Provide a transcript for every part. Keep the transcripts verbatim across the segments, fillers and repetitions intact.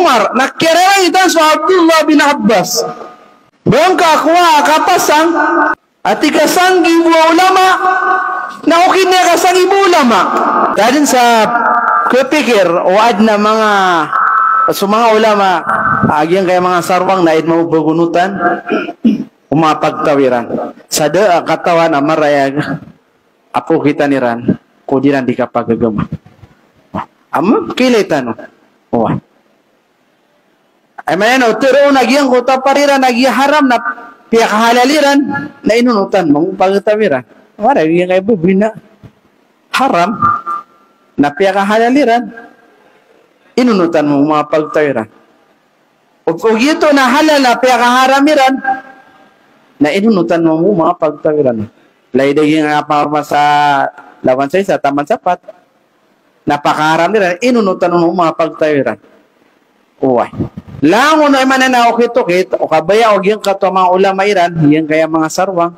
Umar, na kiyararangitan so Abdullah bin Abbas. Bangka kowa a kapasang a tig a sanggibo a ulama, na okit niyan ka sanggibo a ulama. Ka dn sa khapikir o adn a manga, so manga ulama a giyangkaya manga sarwang na aya dn mambo pagonotan o manga pagtaw iran. Sa da a katawan a marayag a pagokitan iran ko di iran di kapagagama. Ama, kilay tano. Oway. Aya maana niyan o tharoon a giyangkoto a pariran a giya haram na piyakahalal iran, na inonotan mambo pagtaw iran. Marayag giyangkaya babay na haram na piyakahalal iran, inonotan mambo manga pagtaw iran. O, o giyoto na halal na piyakaharam iran, na inonotan mambo manga pagtaw iran. Lagid a giyangkaya pamasa lawan sa isa taman sa pat, na pakaharam iran, inonotan mambo manga pagtaw iran. Oway. Langon o aya maana niyan a okit-okit, o kabaya o giyangkato a manga ulama iran, giyangkaya manga sarwang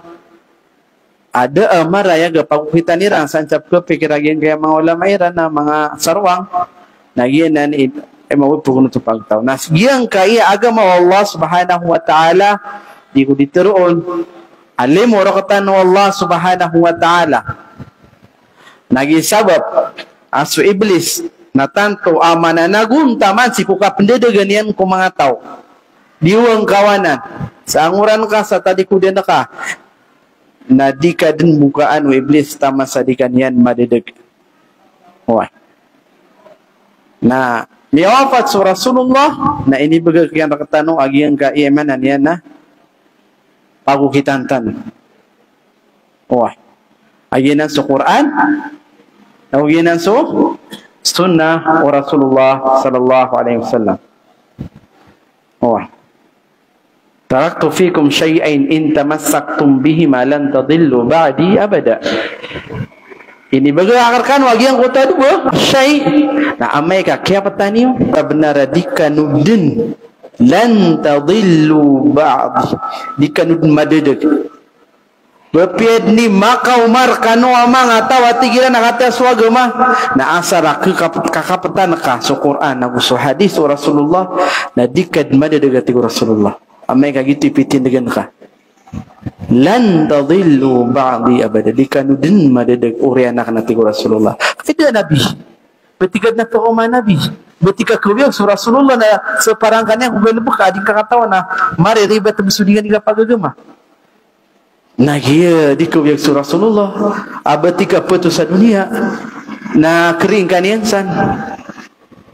a da a marayag a pagokitan iran, sa anda sa pkhapikir a giyangkaya manga ulama iran a manga sarwang, na giyanan i, i mambo pagonot o pagtaw. Na giyangkaya agama o Allah subhanahu wa ta'ala, di ko di tharoon a limo rktano o Allah subhanahu wa ta'ala. Na giya sabap a so Iblis na tanto a mananagontaman sii ko kapndadagan iyan ko manga taw. Di wang kawanan, sa angoran ka sa talikodan ka, na di ka dn bokaan o Iblis taman sa di ka niyan madadag. Oway. Na miyawafat so Rasulullah, na inibgay iyan rktano a giyangkaya aya maana niyan na pagokitan tano. Oway. A giyanan so Qur'an, na o giyanan so sunnah o Rasulullah sallallahu alaihi wasallam. Oway. "Taraktu fikum shay'ayn in tamassaktum bihima lan tadillu ba'di abada." Inibgay akn rkano a giyangkoto a dowa, shay', na amay ka kiyaptan iyo, kabnar a di kano dn, lan tadillu ba'di, di kano dn madadag. Ba piya dn i makaoma rkano a manga taw a tig iran a kataya so agama, na asar a kaka-, kakaptan ka so Qur'an ago so hadith o Rasulullah, na di ka dn madadag a tig o Rasulullah. Amay ka giyoto i pitindgan ka. "Lan tadillu ba'di abada." Di kano dn madadag oriyan akn a tig o Rasulullah. Tig a Nabi. Ba tig a dn a pakaoma a Nabi. Ba tig a kawiyag so Rasulullah na sa parangkan iyan ko galbk a di ngka katawan a mariribat bo so di ngka di kapagagama. Na giya di kawiyag so Rasulullah a ba tig a pto sa doniya na kring ka niyan san.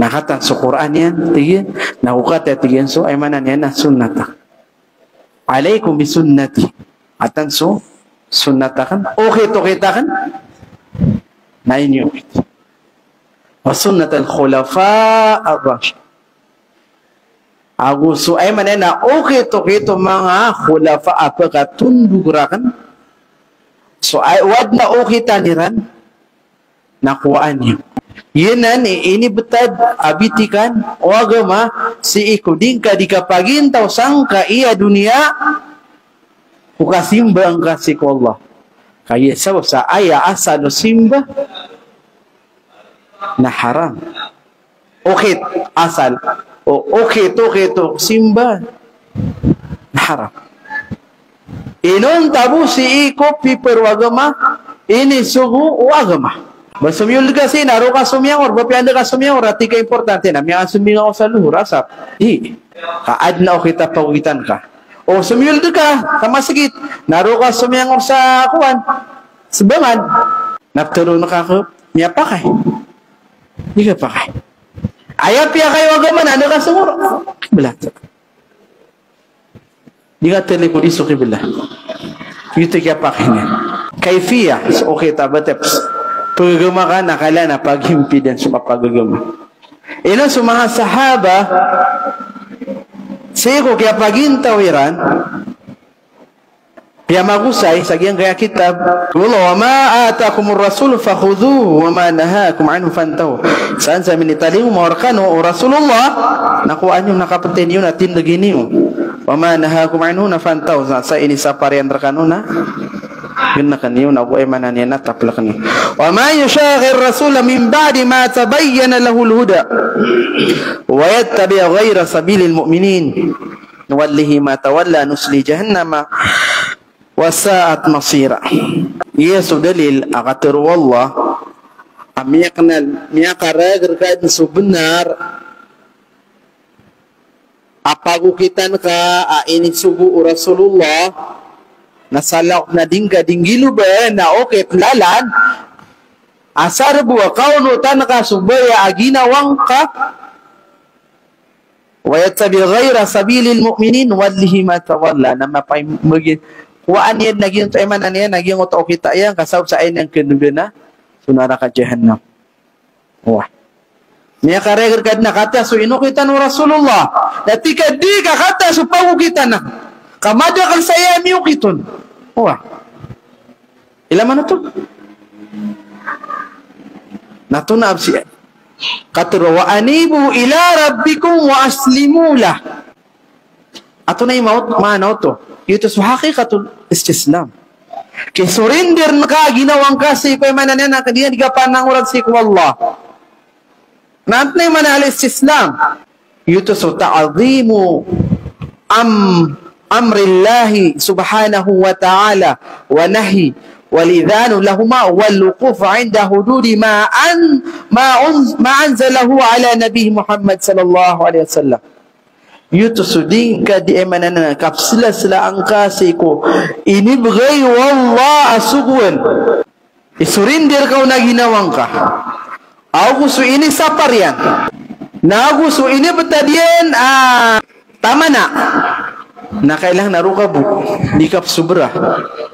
Na katawan so Qur'an iyan, tig iyan, na o kataya tig iyan so, aya maana niyan na sunnat akn. Alaykum bi sunnati. Katawan so sunnat akn. Okit-okit akn. Na iniokit. Wa sunnatal khulafa ar-rashidin. Ago so, aya maana niyan na okit-okit o manga khulafa a pkatondog rakn. So, aya, o adn a okitan iran, na kowaan iyo. Giyanan i inibtad a bitikan o agama sii ko di ngka di kapagintaw sangkai a doniya ko kasimba ngka sii ko Allah. Kagiya sabap sa aya asal o simba na haram. Okit, asal. O, okit, okit o simba na haram. Inonta bo sii ko piparo o agama, inisogo o agama. Ba somiyold ka sii na roo ka somiyangor, ba piya anda ka somiyangor, a tig ka importante na miyasomingaw sa lohor, asar. Di. Ka adn a okit a pagokitan ka. O somiyold ka sa masgit, na roo ka somiyangor sa kowan, sa bangan. Na ptharoon ka ko miyapakay. Di ka pakay. Aya piyakay o agama na anda ka somiyangor. Kibla. Di ka talikodi so kibla. Giyoto i kiyapakay niyan. Kayfiya, so okit a ba tips. Pagagama ka na kailangan a pagimpidan so kapagagama. Ino so manga sahaba, sii ko kiyapagintaw iran, piyamagosay sa giyangkaya kitab, "Wa ma atakumur rasulu fakhudhuhu wa ma nahakum anhu fantahu." San sa minitalingoma rkano o Rasulullah, na kowaa niyo, na kaptn iyo, na tindgi niyo. "Wa ma nahakum anhu," na fantahu, sa, sa inisapar iyan rkano na Geneken iyo, na go aya maana niyan na tapleken iyo. Wa man yushaqiqir rasula min ba'di ma tabayyana lahul huda wa yattabi' ghayra sabilil mu'minin nuwallihi ma tawalla nuslihi jahannama wa sa'at masira. Iya so dalil a katharo o Allah a miyakenal, miyakareg reka den so benar a pagokitan ka a inisogo o Rasulullah, na salakaw na di ngka di nggiloben a okit lalan, asar bo a kaonotan ka so baya a ginawa ngka, wa yattabi' ghayra sabilil mu'minin nuwallihi ma tawalla. Na mapay-, magi-, kowaan iyan na giyangkoto, aya maana niyan na giyangkoto a okita iyan, ka sabap sa aya niyan kenegen a so naraka jahannam. Oway. Miyakareg reka den a katii so inokitan o Rasulullah. Na tig ka di ka katii so pagokitan ka. Ka madakel saya a miyokit on. Oway. Ilay man oto. Na oto na absi. Katharo, wa anibu ila rabbikum wa aslimu lah. Antonaa i maot-, maana oto? Giyoto so hakikatul istislam. Kisurinder ngka a ginawa ngka sii ko, aya maana niyan na di ngka panangorad sii ko Allah. Na antonaa i maana al-istislam? Giyoto so ta'dhimu am-, amrillahi subhanahu wa ta'ala wa nahyi wal idhanu lahuma wal wuquf inda hududi ma an-, ma un-, ma anzalahu ala nabi Muhammad sallallahu alaihi wasallam. Giyoto so di ngka di, aya maana niyan na kapselaselaan ka sii ko inibegay o Allah a sogoan. Isurinder ka on a ginawa ngka. Ago so inisapar iyan. Na ago so inibetad iyan a tamana. Na kailangan a roo ka bo. Di ka pesobra.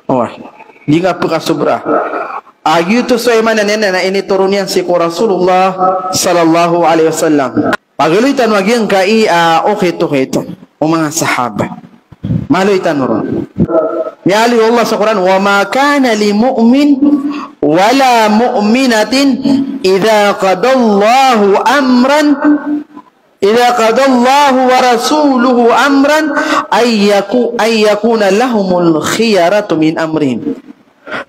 Oway. Di ka pekasobra. A giyoto so, aya maana niyan na initoron iyan sii ko Rasulullah sallallahu alaihi wasallam. Pagaloy tano a giyangkai a okit-okit o manga sahaba. Maloy tano ron. Miyaaloy o Allah sa Qur'an, "Wa ma kana li mu'min wa la mu'minatin idha qadallahu amran, idha qadallahu wa rasuluhu amran ay yaku-, ay yakuna lahumul khiyaratu min amrihim."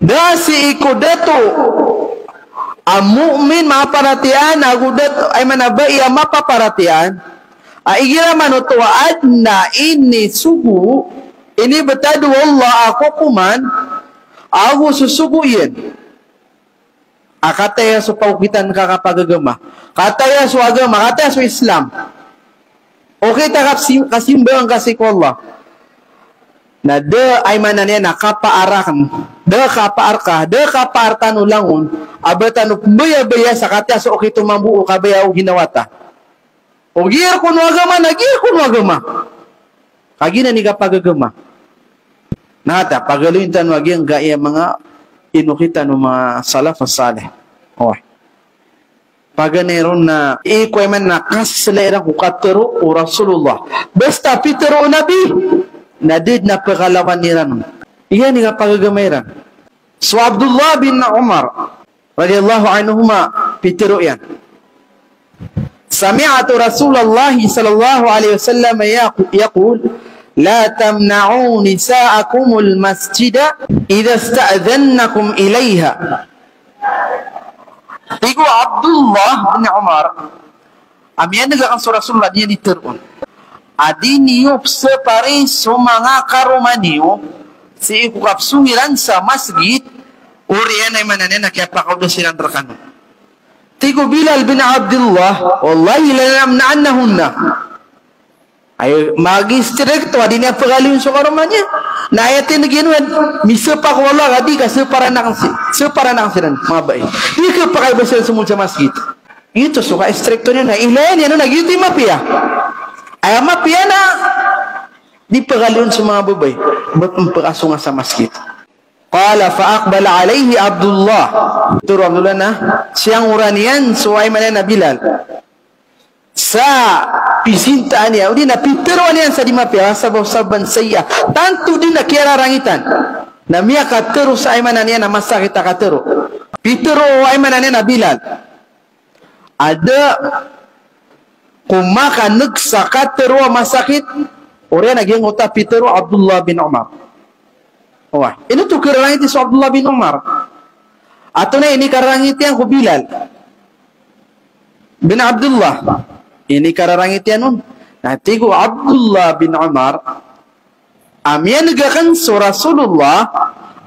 Da sii ko dato a mu'min mapaparatiyaya, ago dato, aya maana bai a mapaparatiyaya, a igira man oto a aden a inisogo, inibetad o Allah a kokoman, ago so sogo iyan a kataya so pagokitan ka kapagagama, kataya so agama, kataya so Islam. Okit a kapsi-, kasimba ngka sii ko Allah. Na da, aya maana niyan na kapaar aken, da kapaar ka, da kapaar tano langon a ba tano pembayabaya sa kataya so okit o mambo o kabaya o ginawa ta. O giyar ko no agama, na giyar ko no agama. Kagiya na di kapagagama. Na ata, pagaloyin tano a giyangkai a manga inokitan o manga salafus salih. Oway. Paganay ron na, i ko aya maana na kasasala iran ko katharo o Rasulullah. Basta pitharo o Nabi, na di den a pekalawan iran. Iyan i kapagagama iran. So Abdullah bin Umar, radiyallahu anhuma, pitharo iyan. Sami'tu Rasulullah sallallahu alaihi wasallam yaqu-, yaqul, "La tamna'u nisa'akumul masjida idha ista'dhannakum ilaiha." Tig o Abdullah bin Umar, a miyaneg aken so Rasulullah, di niyan di tharoon a di niyo psapari so manga karoma niyo sii ko kapsong iran sa masgit, oriyan a aya maana niyan na kiyapakaoda siran rekano. Tig o Bilal bin Abdullah, "Wallahi la namna'annahunna." Ay, magistrikto a di niyan pagaloyin so karoma niyan. Na aya tineg iyan on, misapa ko Allah ka di ka saparan aken si-, saparan aken siran, manga bai. Di ka pakaiba siran somon sa masgit. Giyoto so kaistrikto niyan, na ilaya niyan on a giyoto i mapiya. Aya mapiya na di pagaloyin so manga babay, ba pen pekasonga sa masgit. Qala fa aqbala alaihi Abdullah. Pitharo o Abdullah na siyangora niyan so, aya maana niyan na, Bilal. Sa pisintaan iyan, odi na pitharoa niyan sa di mapiya, sabab, sabab saya. Tanto di na kiyararangitan. Na miyakatharo sa, aya maana niyan na, masakit a katharo. Pitharo o, aya maana niyan na, Bilal a da ko makaneg sa katharo a masakit, oriyan a giyangkoto a pitharo o Abdullah bin Umar. Oway, ino oto kararangit iyan so Abdullah bin Umar? Antonaa i inikararangit iyan ko Bilal bin Abdullah? Inikararangit iyan on. Na tig o Abdullah bin Umar, a miyaneg akn so Rasulullah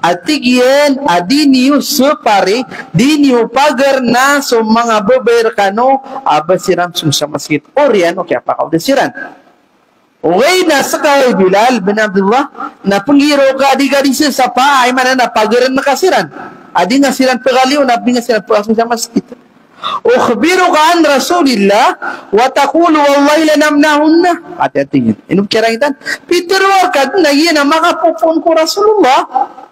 a tig iyan a di niyo sapari, di niyo pagarna so manga babay rkano a ba siran song sa masgit. Oriyan o kiyapakaoda siran. Ogaid na ska, hay Bilal bin Abdullah, na pnggiraw ka a di ka di sasapa, aya maana na pagarn ka siran. A di nga siran pagaliyo, na di nga siran pagaso sa masgit. Ukhbiruka an Rasulillah wa taqulu wallahi lanamna'unna. Ati-ati niyan. Ino kiyarangitan? Pitharo akn a giya na makapopoon ko Rasulullah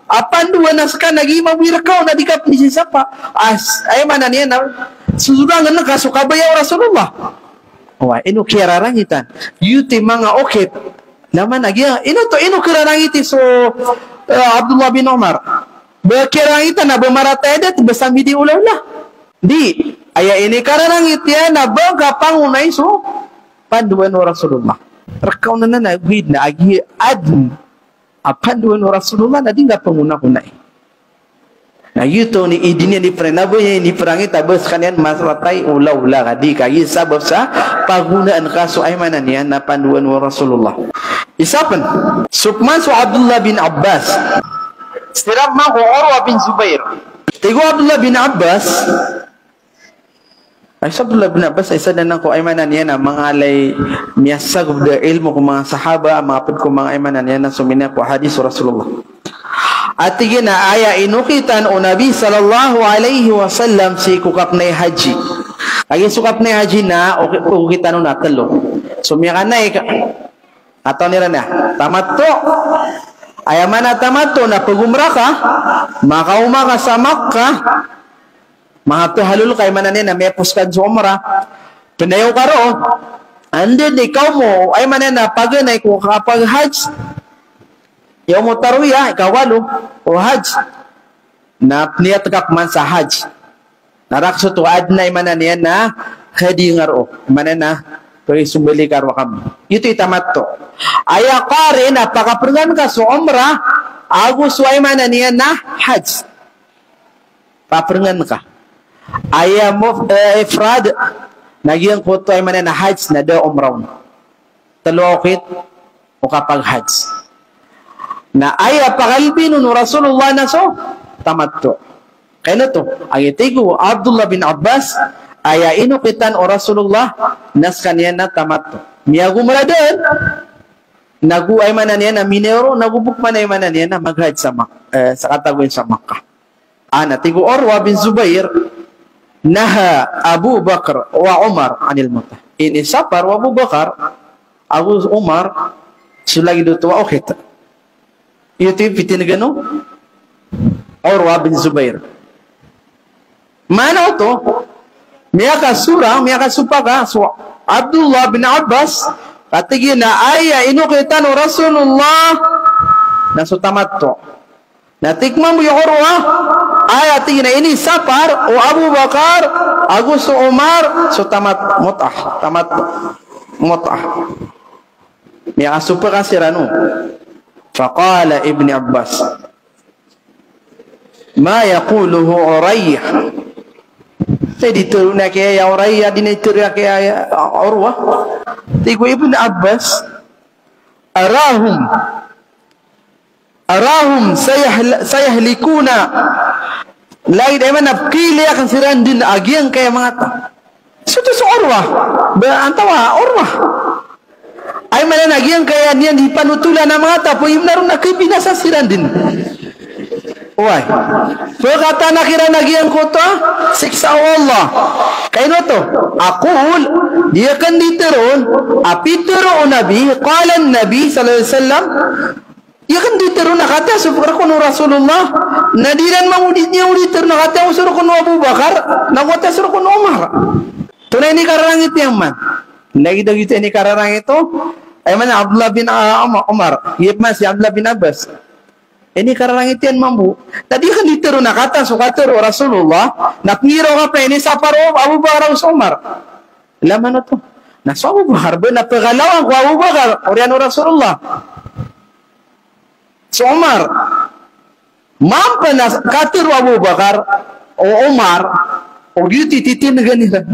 a pandoan a ska na giya mambo i rka on a di ka pn di sasapa. As, aya maana niyan na sosodangn ka so kabaya o Rasulullah. Oway, ino kiyararangitan? Giyoto i manga okit. Laman a giya, ino oto, ino kararangiti so, eh, Abdullah bin Umar? Ba kiyarangitan a ba marata i adat, ba sambi di olaola? Di, aya inikararangit iyan a ba kapangonay so pandoan o Rasulullah. Rka on anan a ogaid na a giya adn a pandoan o Rasulullah na di nga pangonakona. Na giyoto i di niyan di pran, na ba niyan di prangit a ba skaniyan marata i olaola ka, di ka, giya sabap sa pagonaan ka so, aya maana niyan na, pandoan o Rasulullah. Isa pn, so pman so Abdullah bin Abbas. Siran pman ko Urwa bin Zubair. Tig o Abdullah bin Abbas, Ay, so Abdullah bin Abbas, isa dn anan ko, aya maana niyan na, manga alay miyasagad a ilmo ko manga sahaba, manga pd ko manga, aya maana niyan na, sominiya ko hadis o Rasulullah. A tig iyan a aya inokitan o Nabi sallallahu alaihi wasallam sii ko kapnay haji. Lagid so kapnay haji na, oki-, okitan on a tlo. So miyakanay ka, Katawan iran a tamattu. Aya maana tamattu na pag-umrah ka, makaoma ka sa Makkah, makapahalul ka, aya maana niyan na miyapos ka so umrah. Pnayaw ka roo. Anda di ka omo, aya maana niyan na paganay ko kapag-hajj. Yawmut tarwiyah, ikawalo o hajj. Na pniyat ka pman sa hajj. Na rakhs oto a adn a, aya maana niyan na, hadi nga roo. Aya maana niyan na, pagsombali ka roo a kambi. Giyoto i tamattu. Aya qarin na pakaprngan ka so umrah ago so, aya maana niyan na, hajj. Paprngan ka. Aya muf-, eh, ifrad, na giyangkoto, aya maana niyan na, hajj na da a umrah on. Tlo a okit o kapag-hajj. Na aya pakalbin on o Rasulullah na so tamattu. Kay na oto, aya tig o Abdullah bin Abbas, aya inokitan o Rasulullah na skaniyan na tamattu. Miyag-umrah dn, nago, aya maana niyan na, minero, nago bo pman, aya maana niyan na, mag-hajj sa Mak-, eh, sa katago iyan sa Makkah. Ana, tig o Urwa bin Zubair, naha Abu Bakr wa Umar anil mut'ah. Inisapar o Abu Bakar ago Umar so lagid oto a okit. Giyoto i pitindgan o Urwa bin Zubair. Maana oto, miyakasorang, miyakasopak so Abdullah bin Abbas, ka tig iyan a aya inokitan o Rasulullah na so tamattu. Na tig mambo i Urwa, aya tig iyan a inisapar o Abu Bakar ago so Umar so tamat-, mut'ah, tamattu, mut'ah. Miyakasopak siran on. Faqala Ibn Abbas, "Ma yaquluhu Urayya?" Sa di tharoon a kiyaya Urayya, di na tharoon a kiyaya Urwa. Tig o Ibn Abbas, "Arahum, arahum sayahl-, sayahlikuna." Lagid, aya maana, pkhailay akn siran dn a giyangkaya manga taw. So oto so Urwa. Ba, antaa Urwa? Aya maana na giyangkaya niyan di panotolan a manga taw, pagimna ron na khabinasa siran dn. Oway. Pkhatanakira na giyangkoto a siksa o Allah. Kay na oto, aqul, di akn di tharoon a pitharo o Nabi, qala an-Nabi sallallahu alaihi wasallam, di akn di tharoon a katii so rk on o Rasulullah, na di ran mambo di niyan di tharoon a katii so rk on o Abu Bakar, na katii so rk on o Umar. Oto na inikararangit iyan man. Lagid a giyoto i inikararangit o, aya maana, Abdullah bin, ah, Umar, Umar. Giya pman si Abdullah bin Abbas. Inikararangit iyan mambo. Na di akn di tharoon a katii so katharo o Rasulullah, na pnggiraw ka pn a inisapar o Abu Bakar ago so Umar. Laman oto. Na so Abu Bakar, ba na pkhalawan ko Abu Bakar, oriyan o Rasulullah. So Umar, Mambo na katharo o Abu Bakar, o Umar, o giyoto i titindgan iran.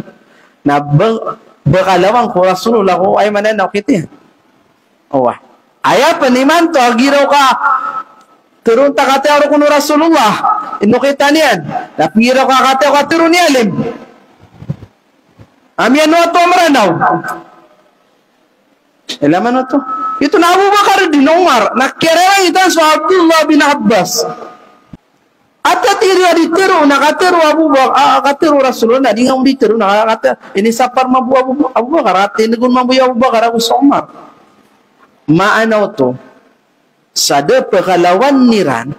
Na ba, ba kalawan ko Rasulullah ko, aya maana niyan na okit iyan. Oway. Aya pn imanto a giraw ka tharoon ta katii a rokon o Rasulullah, inokitan iyan. Na pira ka katii a katharo niyan a alim. Amiyan oto a Mranaw. Ilay man oto. Ito na Abu Bakar dn, Umar. Na kiyararangit iyan so Abdullah bin Abbas. Ata tiro a di tero, na katero Abu Bakar, a, katero Rasulullah, na di nga di tero, na kata, inisapar mambo Abu, Abu Bakar, ata tindgon mambo i Abu Bakar ago so Umar. Maana oto, sa da pkalawan iran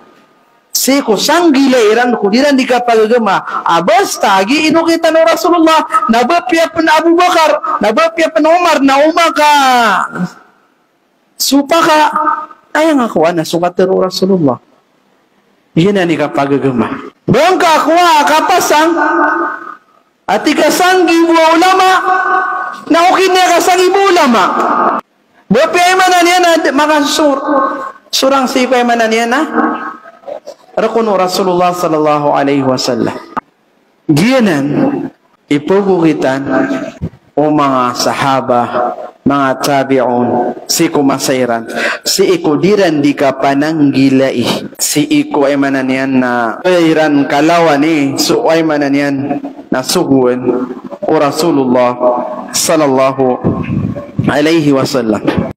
sii ko sanggilai iran ko di iran di kapagagama, a basta a giya inokitan o Rasulullah, na ba piya pn Abu Bakar, na ba piya pn Umar, na o maka sopaka, aya nga kowan na so katero o Rasulullah. Giyanan i kapagagama. Ba ngka kowa a kapasang a tig ka sanggibo a ulama, na okit iyan a kasanggibo a ulama. Ba piya aya maana niyan na d-, makasor-, sorang sii ko aya maana niyan na rokon o Rasulullah sallallahu alaihi wasallam. Giyanan i pagokitan o manga sahaba, manga tabi'un, sii ko masa iran, sii ko di iran di kapananggilai, sii ko aya maana niyan na iran kalawani so aya maana niyan na sogoan o Rasulullah sallallahu alaihi wasallam.